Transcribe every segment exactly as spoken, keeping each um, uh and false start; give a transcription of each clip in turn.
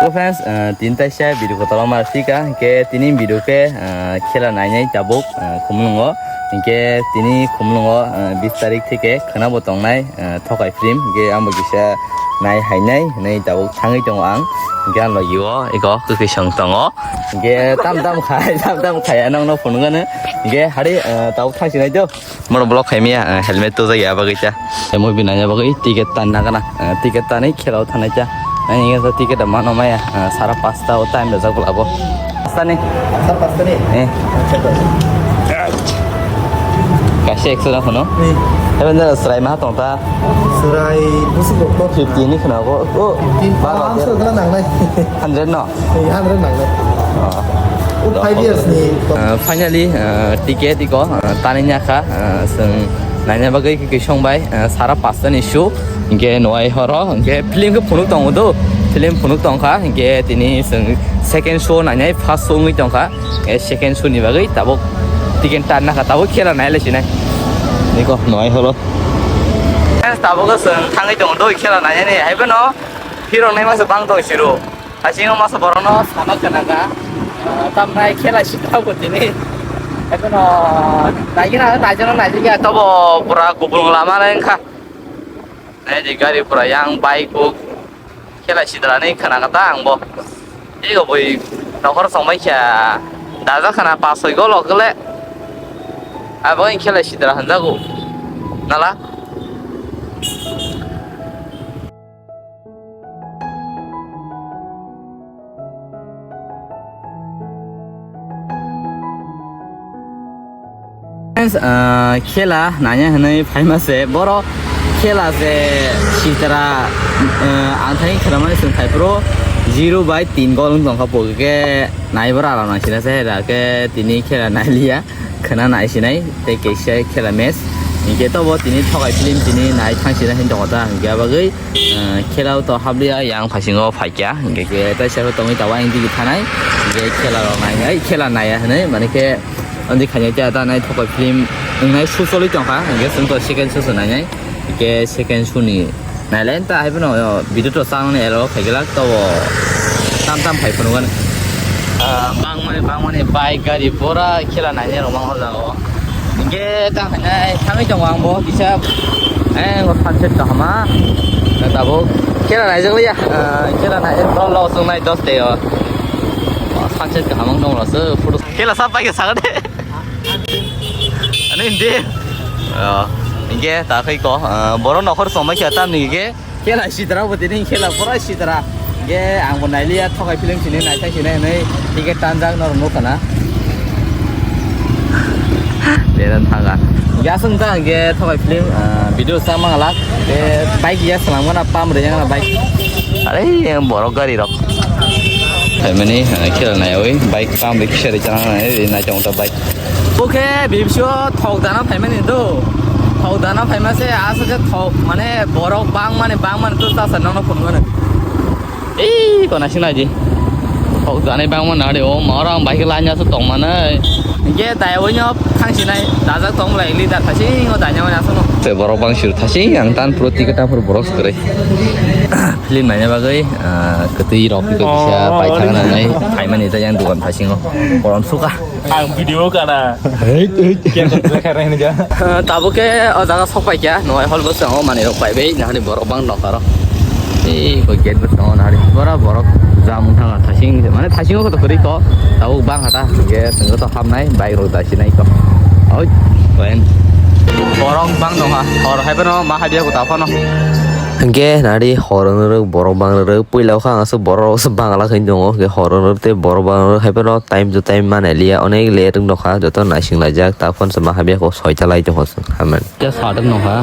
So friends, ah, tini taisa video kotor ma sika, hingke tini video ke, ah, khela nainai tabuk, ah, Khumulungo. Hingke tini Khumulungo, ah, bis tarik theke khana bo tongnai, ah, Thokai film, hingke amo kisa nai hainai, hinui tabuk thangwi tongo ang. Hingke ang logi o eko kwkwi song tongo. Hingke tam tam khai, tam tam khai, anong no phunukgano. Hingke hari, ah, tabuk thangsinai do. Moro block khai maya, ah, helmet to jagya bagwi cha. Emo bini bagwi ticket tan nagana, ah, ticket tanwi khela o thanai cha. Ani hingke ticket mano maya, ah, sara pasta o time rajak bolabo. Pasta ni? Sara pasta ni? Eh. Acha, acha. Kaisa ekso na hono? Ni. Heben da srai ma tong ta. Srai busu bokto. Fifty ni khna go. O, fifty. Ba, ba, ba, ba. Hundred no? Ei, hundred nangnai. Ah. O, five years ni. Ah, finally, ah, ticket iko, ah, tanwi nyakha, ah, chwng naina bagwi khe kisong bai, ah, sara pasta ni show. Hingke nuai horo, hingke film khe phunuk tongo do. Film phunuk tongkha, hingke tini chwng second show nainai, first show wngwi tongkha. E second show ni bagwi tabuk ticket tan nakha, tabuk khela nai le sinai. Niko nuai horo. Tabuk chwng thangwi tongo do khela nainani, haiphano phirok nai masa bang tong siro. Asing masa borokno sana kana ka, ah, tamnai khela sitha bo tini. Ekono naigina, naijano naijigya, tobo pura kubung lama nai wngkha. Nai di gari pura yang bike bo khela sidrani khana kata ang bo. Ego boi nokhor songbai kha, daja khana pas soi golo kele. Abo khela sidra hanjago. Nala. Friends, ah, khela nanya hinui phaima se, boro khela se sitra, ah, ang thani khwnamani chwng phai phuru zero bai tin gol wng tongkha, pokhe nai boro alam nang sina se, hera khe tini khela nai liya. Khwna nai sinai tei kaisa khela match. Hinkhe tobo tini Thokai film tini nai thang sinai hin tongo ta, hinkhe abagwi, eh, khela o to habliya yang phasingo phaikya. Hinkhe khe tei sero tongwi tabuk ang digi thanai. Hinkhe khela rok nai nai, khela naiya hinui, mane khe ondi khainai ta ta nai Thokai film wngnai show cholwi tongkha. Hinkhe chwng to second show se nainai. Hinkhe second show ni nailai ta hai phano, o, video to chang ni elo khai glak to, o, tam tam khai phano gan. Ah, bang mani, bang mani bike gari pura khela nai ne rok mang hor jago. Hinkhe ta hai nai thangwi tongo ang bo kisa, eh, sunset kaham a. Na tabuk khela nai jak liya. Ah, khela nai dol lo sung nai dos te o. Sunset kaham ang dong lo se photo. Khela sap pai ke saga de. Ani hindi. Oh, hinkhe ta khai ko, ah, boro nokhor somai khe tam ni khe. Khela sitra bo tini khela pura sitra. Hinkhe ang bo nailiya Thokai film sini nai thai sini hinui ticket tanjak norok nukha na. Deran thaga. Hinkhe aswk ta hinkhe Thokai film, ah, video sama ngalak. Te bike ya selam gana pam re yang bike. Are yang borok gari rok. Phaimani, ah, khela naiwi bike pam re kisa re chang nai nai chong ta bike. Bo khe bibsio thok dana phaimani do. Thok dana phaima se asa khe thok mane borok bang mani bang mani to chasa nono phunukmano. Ei kona sina ji. Thok dana bang mani ade o mara ang bike lanya so tong mani. Ge dai o nyo thang sinai dajak tong lai li da thasi ngo danya mani asono. Te borok bang sir thasi ang tan pro ticket ta pro borok sukre. Film naina bagwi, ah, kwtwi rok kisa pai thang nai phaimani ta yang dukan thasingo. Korom suka. Ang video kana. Hei, hei. Kaya kaya kaya ini ja. Tabuk khe o jaga sok pai kya, nuhai hol bwskango manwi rok pai bai, nahani borok bang nokha rok. Ei, koi gate bwskango nahani. Bora borok jam wng thang thasing, mane thasingo koi to kwrwi kho. Tabuk bang hata, ge senggo to hamnai, bike rok da sinai kho. Oi, wen. Borok bang nokha, hor hai bono ma hai dia kho ta phano. Hingke nari hor wng rwk borok bang rwk puila o kha ang aswk borok rok aswk bangla khe tongo hingke hor wng rwk tei borok bang rwk hai phano time to time mane liya onek late wng nokha joto naising laijak ta phone se ma habya kho soita lai tongkha swng hamya. Khe sadok nokha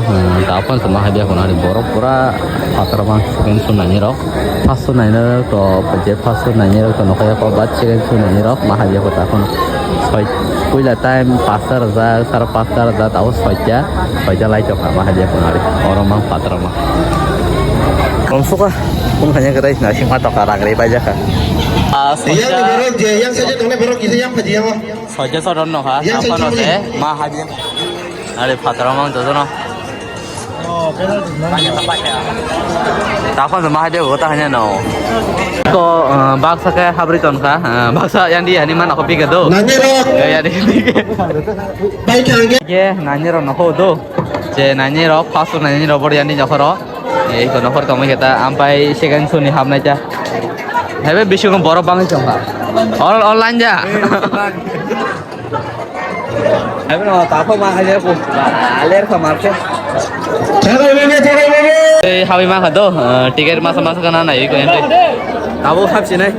ta phone se ma habya kho nari borok pura phataro ma second show naini rok first show naini rok to je first show naini rok to nokha ya kho but second show naini rok ma habya kho ta phone soi puila time pasta rwjak sara pasta rwjak abo soita. Paisa lai tong kha ma hai dia phone ari. Oro mang patra ma. Kom suka. Phone khanya krai na sing ma toka rang rei paisa kha. Ah, yang soja. Ni borok je, yang saja tong borok kisa yang phaji yang. Soja sodon no kha. Yang apa no saja de? Ma hai dia. Ari patra mang jojo no. Taphang se mahai de go ta hanya no. Ko, eh, baksa ke habri ton kha, eh, baksa yandi hani mana ko pike do. Nangero. Eh, yandi pike. Bai kha nge. Ke nangero no ho do. Je nangero first nangero bor yandi nokoro. Eh, ko nokor tongma keta ampai second suni habnai ta. Hebe bisu ko borok bangwi tong kha. All, online ja. Abi no tapo ma haja ko. Aler ka marke. Ei habi ma kha do, eh, ticket masa masa kana nai ko ente. Tabo khap sinai.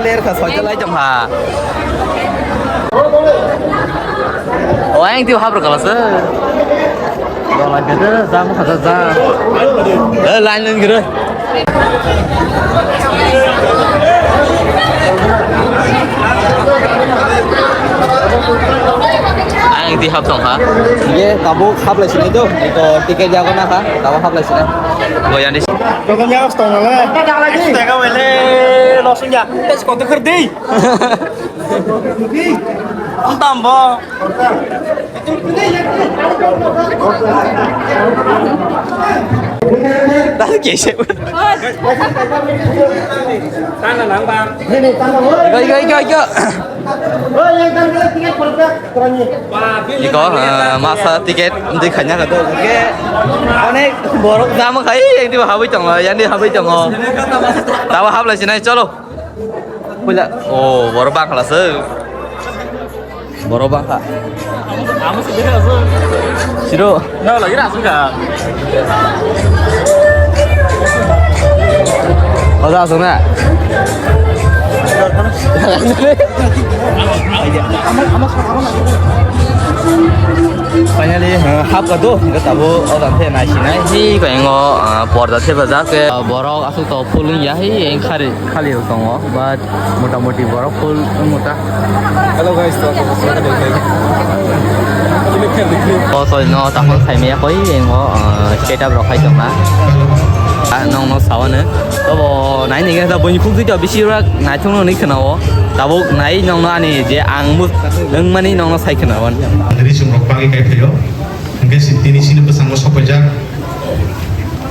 Ler ka soja lai jam ha. O ang tiu hab rokala se. Dola gede jam kha ja. Eh, line line gede. Ang di hap tong ha. Ye, tabuk hap lai sinai do. Ito ticket jago na ha. Tabuk hap lai sinai. Goyani. Jogo nya stong le. Tega wele losung ya. Tes kote kher di. Antam bo. Tadi kese. Igo, igo, igo, igo. Iko, eh, masa tiket di khanya kado. Onek borok jam khai, yang di habui tongo, yang di habui tongo. Tawa hablai sinai, cholo. Puila, oh, borok bangkhala se. Borok bangkha. Siro. No, lagi ra suka. Oda asuna. Finally, eh, hap ka do, hingke tabo oda the nai sinai. Hi ko engo, eh, porda the bajak ke, eh, borok asuk to pulung ya hi eng khari. Khali rok tongo, but mota moti borok full wngmo ta. Hello guys, to O soi no tamo khai maya koi engo, uh, setup rok khai tongma. Ah, nong no sawane. Tobo nai ni ga boni khuk twi to bisi rak nai thung no ni khna o. Tabuk nai nong no ani je ang mu nang mani nong no sai khna o. Andri sum rok pagi kai phaio. Hingke si tini sini bwskango sopaijak.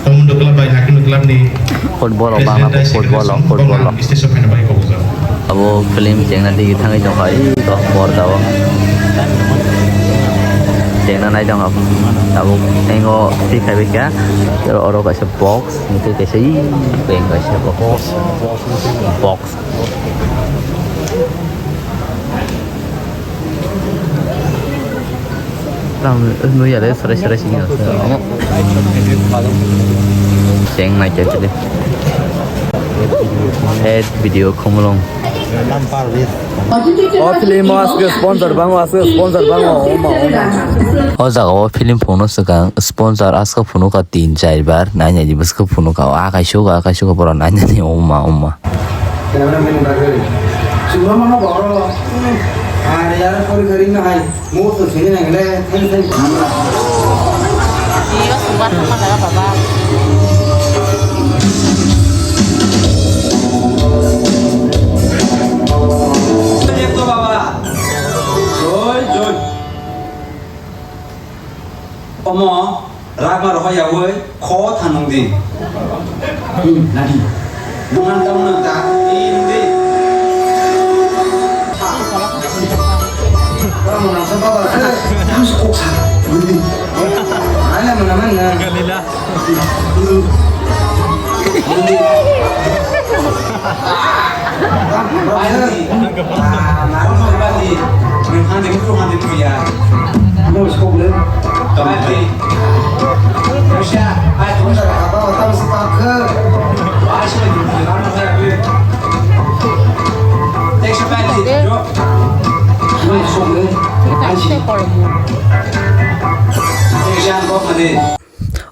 Komon Club bai Hakim Club ni Football o bangla President football o, Association football o. Bongla stage o phaina bai kobokjak. Abo film chengna digi thangwi tongkha, ih, to porda o. Chengna nai tongkha, tabuk engo twi khai bai kha. Oro kaisa box, tei kaisa, ih, beng kaisa box. Box. Tamo, eh, nui ya de, sore, sore, sini ya. Cheng nai khe chili. Head video khumulung. O film o aske sponsor bango, aske sponsor bango, oma, oma. O jaga o film phunukno swkang, sponsor aske phunukha tin char bar, nai nai di bwskhe phunukha, o akai suka, akai suka, borok nai nai di, oma, oma. Cameraman bagwi. Chuma mano boro. Are yar pori kari na hai. Mo to sini nang le. Thang thang. Iyo sugar sama daga baba. Joy, joy. Omo rakma rohor yaui kho thanung di. Hmm, nadi. Nungan tamo nang ta, di nung di. Omo nang sa baba, eh, nang sa kok sa, nung di. Mana mana mana. Galila.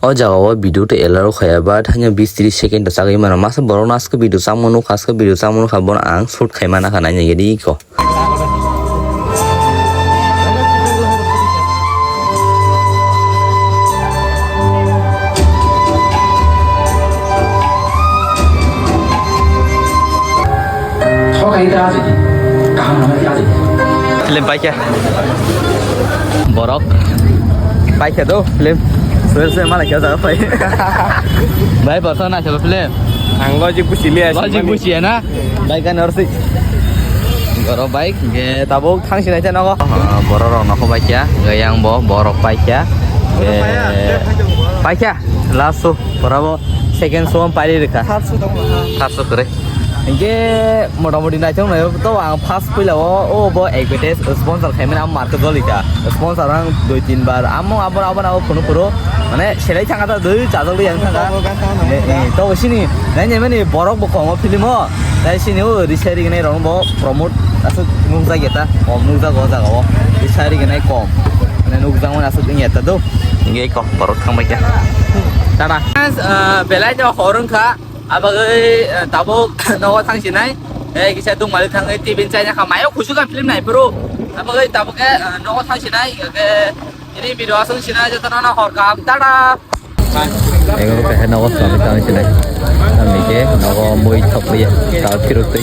O jaga o video tei allow khaya, but hanya bis tris second da chagwi mano. Masa borok no aske video changma nukha, aske video changma nukha, bono ang shoot khai mana kha nai nai gedi ko. Film paikha. Borok paikha do film. Suel suel malai kha jaga pai. Bai borok na film. Ang logic busi liya. Logic busi ya na. Bai kan orsi. Borok bai ge tabuk thang sinai cha nogo. Borok rok nokho bai kha. Ge yang bo borok pai kha. Ge pai kha. Last so borok bo second so pai rikha. Third so kore. Hinkhe motamoti naithok naithok to ang first puila o, o bo advertise sponsor khaimani amo market jolika. Sponsor ang dui tin bar amo abo abo abo phunu phuru mane selai thangkha ta dui chajak dui ang thangkha. Abo gata ano. Eh, eh, to sini nai nai mani borok bo komo film o. Tai sini o risari gnai rong bo promote asuk nukjak ya ta. Kom nukjak o jaga o. Risari gnai kom. Mane nukjak mani asuk ya ta do. Nge kok borok thangbai kha. Tara. Belai no horong kha. Abagwi, eh, tabuk nogo thang sinai. Eh, kisa dungmali thangwi T V ni chaina kha mayo kusu ka film nai phuru. Abagwi tabuk ke, eh, nogo thang sinai. Ke ini video asung sinai jotono no hor kam. Tada. Ego ke nogo thang thang sinai. Ami ke nogo mui thok liya. Ta phiruk tei.